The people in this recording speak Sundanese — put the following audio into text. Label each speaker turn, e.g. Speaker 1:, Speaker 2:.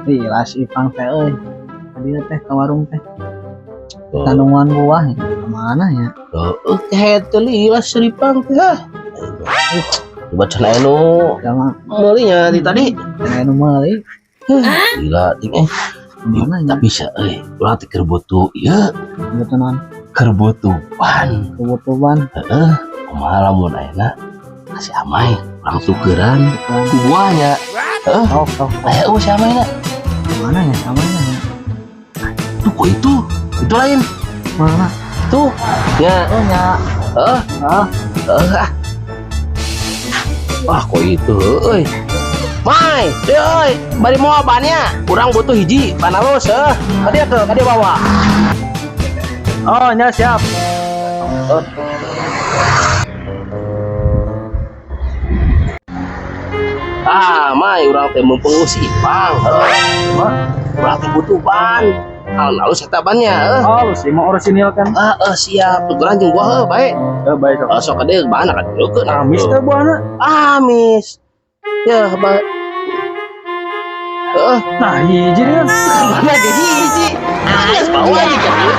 Speaker 1: Lila si Ipang teh euy. Tadi teh ka warung teh. Tandungan buah ya. Kemana ya?
Speaker 2: Heeh, kehed teh lila si Ipang teh. Ah. Coba cenah anu
Speaker 1: Sama
Speaker 2: meulinya di tadi.
Speaker 1: anu meuli.
Speaker 2: Lila ting eh.
Speaker 1: Kemana ya?
Speaker 2: Tapi sia euy, urang teh keur butuh ieu,
Speaker 1: Butuh naon?
Speaker 2: Keur butuh ban.
Speaker 1: Kebutuhan.
Speaker 2: Heeh, kumaha lamun ayeuna si Amai urang tukeran ku buahnya. Heeh,
Speaker 1: Sok sok.
Speaker 2: Aya eueuh si Amai na.
Speaker 1: Kemana ya? Kemana ya?
Speaker 2: Tuh kok itu? Itu lain.
Speaker 1: Mana?
Speaker 2: Tuh. Nya.
Speaker 1: Oh nya.
Speaker 2: Heeh.
Speaker 1: Ah,
Speaker 2: Heeh, ah. Wah, kok itu euy. Mai, deh euy, bari mau bannya. Urang butuh hiji ban alus heuh. Ka dieu ke, ka dieu bawa.
Speaker 1: Oh nya siap.
Speaker 2: Oh. Ah, Mai, urang teh mumpung si Ipang. Heuh. Urang teh butuh ban. Alus eta bannya, heuh.
Speaker 3: Oh, lu sih mau orisinil kan?
Speaker 2: Ah, siap. Tukeran jeung buah heuh, bae.
Speaker 3: Eh, baik.
Speaker 2: Ah, sok ka dieu ban ka dieu keun.
Speaker 3: Amis teh buahna.
Speaker 2: Amis. Ya, ba. Heeh.
Speaker 3: Nah, hiji kan.
Speaker 2: Mana ge hiji. Geus bawa aja ka dieu.